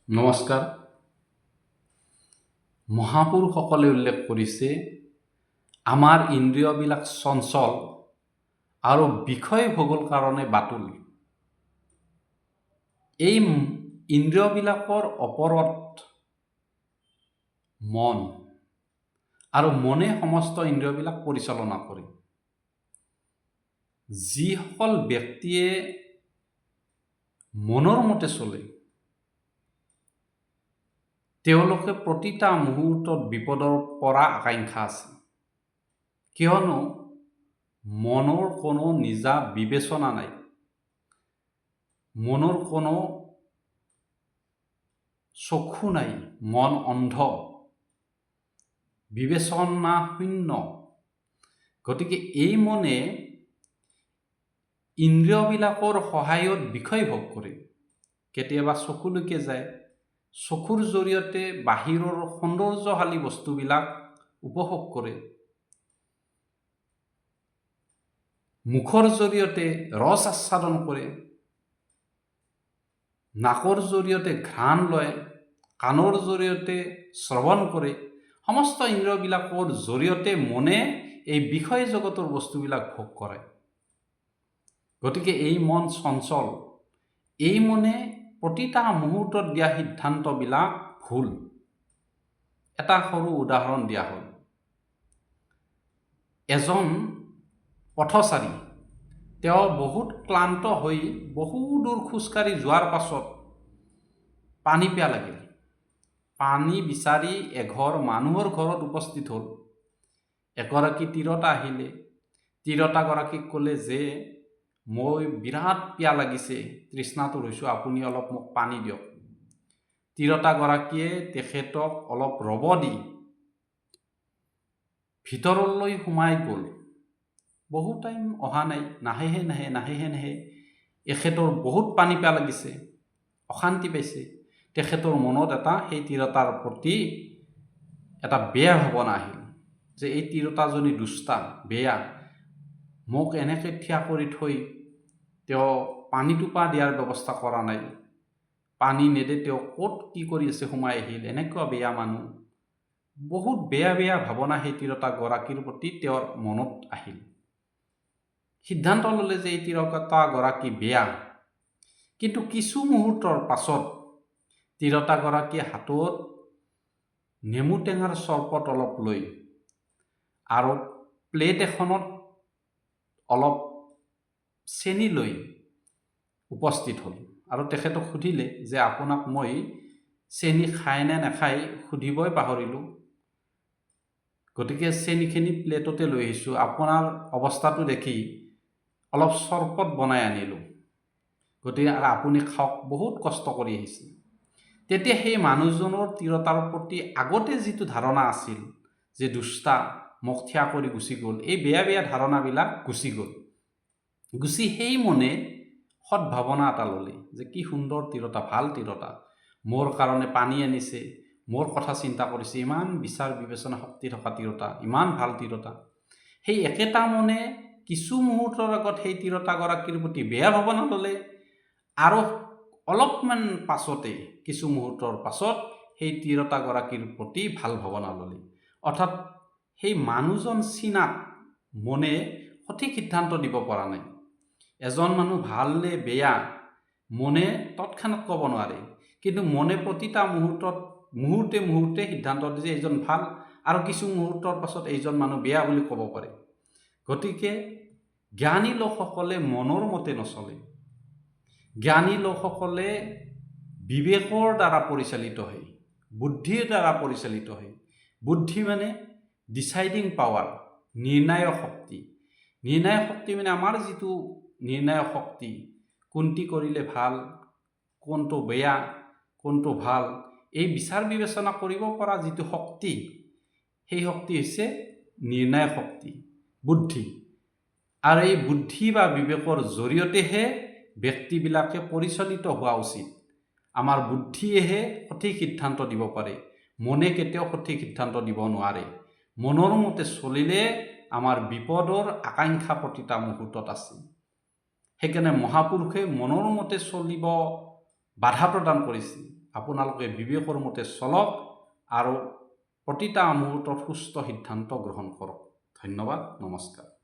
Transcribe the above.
নমস্কাৰ। মহাপুৰুষসকলে উল্লেখ কৰিছে, আমাৰ ইন্দ্ৰিয়বিলাক চঞ্চল আৰু বিষয় ভোগৰ কাৰণে বাতুল। এই ইন্দ্ৰিয়বিলাকৰ ওপৰত মন আৰু মনে সমস্ত ইন্দ্ৰিয়বিলাক পৰিচালনা কৰে। যিসকল ব্যক্তিয়ে মনৰ মতে চলে, তেওঁলোকে প্ৰতিটা মুহূৰ্তত বিপদৰ পৰা আকাংক্ষা আছে, কিয়নো মনৰ কোনো নিজা বিবেচনা নাই, মনৰ কোনো চক্ষু নাই। মন অন্ধ, বিবেচনা শূন্য। গতিকে এই মনে ইন্দ্ৰিয়বিলাকৰ সহায়ত বিষয় ভোগ কৰে। কেতিয়াবা চকুলৈকে যায়, চকুৰ জৰিয়তে বাহিৰৰ সৌন্দৰ্যশালী বস্তুবিলাক উপভোগ কৰে। মুখৰ জৰিয়তে ৰস আস্বাদন কৰে, নাকৰ জৰিয়তে ঘ্ৰাণ লয়, কাণৰ জৰিয়তে শ্ৰৱণ কৰে। সমস্ত ইন্দ্ৰিয়বিলাকৰ জৰিয়তে মনে এই বিষয় জগতৰ বস্তুবিলাক ভোগ কৰে। গতিকে এই মন চঞ্চল। এই মনে প্ৰতিটা মুহূৰ্তত দিয়া সিদ্ধান্তবিলাক ভুল। এটা সৰু উদাহৰণ দিয়া হ'ল। এজন পথচাৰী, তেওঁ বহুত ক্লান্ত হৈ বহু দূৰ খোজকাঢ়ি যোৱাৰ পাছত পানী পিয়াহ লাগিল। পানী বিচাৰি এঘৰ মানুহৰ ঘৰত উপস্থিত হ'ল। এগৰাকী তিৰোতা আহিলে। তিৰোতাগৰাকীক ক'লে যে মই বিৰাট পিয়াহ লাগিছে, তৃষ্ণাতুৰ হৈছোঁ, আপুনি অলপ মোক পানী দিয়ক। তিৰোতাগৰাকীয়ে তেখেতক অলপ ৰ'ব দি ভিতৰলৈ সোমাই গ'ল। বহু টাইম অহা নাই, নাহেহে নাহে, নাহেহে নাহে। এখেতৰ বহুত পানী পিয়াহ লাগিছে, অশান্তি পাইছে। তেখেতৰ মনত এটা সেই তিৰোতাৰ প্ৰতি এটা বেয়া ভাৱনা আহিল যে এই তিৰোতাজনী দুষ্টা, বেয়া, মোক এনেকৈ থিয় কৰি থৈ তেওঁ পানী টোপা দিয়াৰ ব্যৱস্থা কৰা নাই, পানী নেদে তেওঁ ক'ত কি কৰি আছে, সোমাই আহিল, এনেকুৱা বেয়া মানুহ। বহুত বেয়া বেয়া ভাৱনা সেই তিৰোতাগৰাকীৰ প্ৰতি তেওঁৰ মনত আহিল। সিদ্ধান্ত ল'লে যে এই তিৰোতাগৰাকী বেয়া। কিন্তু কিছু মুহূৰ্তৰ পাছত তিৰোতাগৰাকীয়ে হাতত নেমু টেঙাৰ চৰবত অলপ লৈ আৰু প্লেট এখনত অলপ চেনি লৈ উপস্থিত হ'ল আৰু তেখেতক সুধিলে যে আপোনাক মই চেনি খায় নে নাখায় সুধিবই পাহৰিলোঁ, গতিকে চেনিখিনি প্লেটতে লৈ আহিছোঁ, আপোনাৰ অৱস্থাটো দেখি অলপ চৰবত বনাই আনিলোঁ, গতিকে আপুনি খাওক, বহুত কষ্ট কৰি আহিছে। তেতিয়া সেই মানুহজনৰ তিৰোতাৰ প্ৰতি আগতে যিটো ধাৰণা আছিল যে দুষ্টা, মোক থিয় কৰি গুচি গ'ল, এই বেয়া বেয়া ধাৰণাবিলাক গুচি গ'ল। গুচি সেই মনে সদ্ভাৱনা এটা ল'লে যে কি সুন্দৰ তিৰোতা, ভাল তিৰোতা, মোৰ কাৰণে পানী আনিছে, মোৰ কথা চিন্তা কৰিছে, ইমান বিচাৰ বিবেচনা শক্তি থকা তিৰোতা, ইমান ভাল তিৰোতা। সেই একেটা মনে কিছু মুহূৰ্তৰ আগত সেই তিৰোতাগৰাকীৰ প্ৰতি বেয়া ভাৱনা ল'লে আৰু অলপমান পাছতে, কিছু মুহূৰ্তৰ পাছত সেই তিৰোতাগৰাকীৰ প্ৰতি ভাল ভাৱনা ল'লে। অৰ্থাৎ সেই মানুহজন চিনাত মনে সঠিক সিদ্ধান্ত দিব পৰা নাই। এজন মানুহ ভাল নে বেয়া মনে তৎক্ষণাত ক'ব নোৱাৰে, কিন্তু মনে প্ৰতিটা মুহূৰ্তত মুহূৰ্তে মুহূৰ্তে সিদ্ধান্ত দিয়ে যে এইজন ভাল আৰু কিছু মুহূৰ্তৰ পাছত এইজন মানুহ বেয়া বুলি ক'ব পাৰে। গতিকে জ্ঞানী লোকসকলে মনৰ মতে নচলে। জ্ঞানী লোকসকলে বিবেকৰ দ্বাৰা পৰিচালিত হয়, বুদ্ধিৰ দ্বাৰা পৰিচালিত হয়। বুদ্ধি মানে ডিচাইডিং পাৱাৰ, নিৰ্ণায়ক শক্তি। নিৰ্ণায়ক শক্তি মানে আমাৰ যিটো নিৰ্ণায়ক শক্তি, কোনটি কৰিলে ভাল, কোনটো বেয়া, কোনটো ভাল, এই বিচাৰ বিবেচনা কৰিব পৰা যিটো শক্তি, সেই শক্তি হৈছে নিৰ্ণায়ক শক্তি, বুদ্ধি। আৰু এই বুদ্ধি বা বিবেকৰ জৰিয়তেহে ব্যক্তিবিলাকে পৰিচালিত হোৱা উচিত। আমাৰ বুদ্ধিয়েহে সঠিক সিদ্ধান্ত দিব পাৰে, মনে কেতিয়াও সঠিক সিদ্ধান্ত দিব নোৱাৰে। মনৰ মতে চলিলে আমাৰ বিপদৰ আকাংক্ষা প্ৰতিটা মুহূৰ্তত আছে। সেইকাৰণে মহাপুৰুষে মনৰ মতে চলিব বাধা প্ৰদান কৰিছে। আপোনালোকে বিবেকৰ মতে চলক আৰু প্ৰতিটা মুহূৰ্তত সুস্থ সিদ্ধান্ত গ্ৰহণ কৰক। ধন্যবাদ, নমস্কাৰ।